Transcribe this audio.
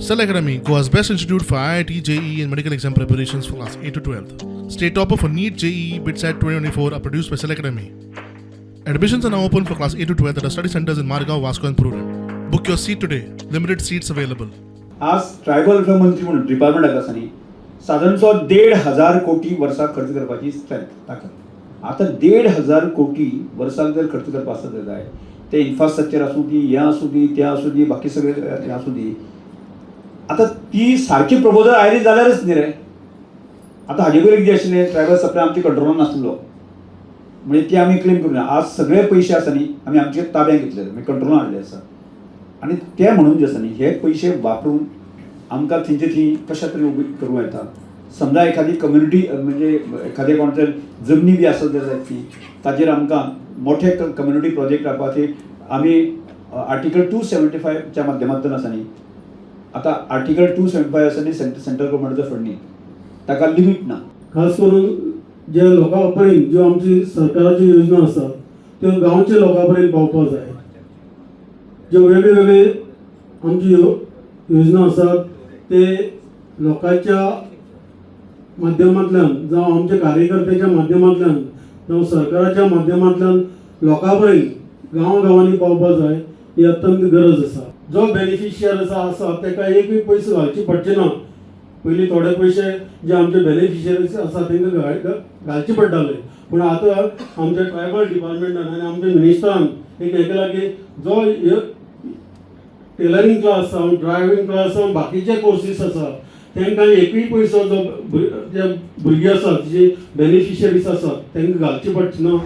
Cell Academy, Goa's best institute for IIT, JEE, and medical exam preparations for class 8 to 12. State topper for NEET, JEE, BITSAT 2024 are produced by Cell Academy. Admissions are now open for class 8 to 12 at our study centers in Margao, Vasco, and Prudent. Book your seat today. Limited seats available. आज tribal welfare मंत्री म्हणून department आसा न्ही, सादारणचो 1,500 कोटी वर्साक खर्च करपाची strength, ताकद. आतां 1,500 कोटी वर्साक जर खर्च करपा आसत जाय, ते इन्फ्रास्ट्रक्चर आसूं दी, हें आसूं दी, तें आसूं दी, बाकी सगळें हें आसूं दी, आतां ती सारकी प्रपोजल आयली जाल्यारच न्ही रे. आतां हाजे पयलीं कितें आशिल्लें, ट्रायबल सप्लाय आमच्या कंट्रोलान नासलो, म्हणजे ती आमी क्लेम करूं ना. आज सगळे पयशे आसा न्ही, आमी आमच्या ताब्यात घेतले, म्हणजे कंट्रोलान हाडले आसा. आनी ते म्हणून जे आसा न्ही, हे पयशे वापरून आमकां थंयचे थंय कशा तरेन उबी करूं येता. समजा एखादी कम्युनिटी, म्हणजे एखादे कोणाचे जमनी बी आसत जाल्यार ती ताजेर आमकां मोठे कम्युनिटी प्रोजेक्ट राबपाचे आमी आर्टिकल 275च्या माध्यमांतल्यान आसा न्ही. आतां आर्टिकल 275 आसा न्ही, सेंट्रल गव्हर्मेंटाचो फंड न्ही, ताका लिमीट ना. खास करून जे लोकां पर्यंत ज्यो आमची सरकाराच्यो योजना आसा त्यो गांवच्या लोकां पर्यंत पावपाक जाय. ज्यो वेगळे वेगळे आमच्यो योजना आसात ते लोकांच्या माध्यमांतल्यान जावं आमच्या कार्यकर्त्याच्या माध्यमांतल्यान जावं सरकाराच्या माध्यमांतल्यान लोकां पर्यंत गांव गांवांनी पावपाक जाय, ही अत्यंत गरज आसा. जो बेनिफिशियर आसा आसा ताका एकूय पयशे घालचे पडचे ना. पयलीं थोडे पयशे जे आमचे बेनिफिशियरीज आसा तांकां घालचे पडटाले, पूण आतां आमच्या ट्रायबल डिपार्टमेंटान आनी आमच्या मिनिस्टरान एक हें केलां की जो टेलरींग क्लास जावं, ड्रायव्हिंग क्लास जावं, बाकीचे कोर्सीस आसा, तांकां एकूय पयसो जो जे भुरगीं आसात, जी बेनिफिशियरीज आसात, तांकां घालचे पडचे ना.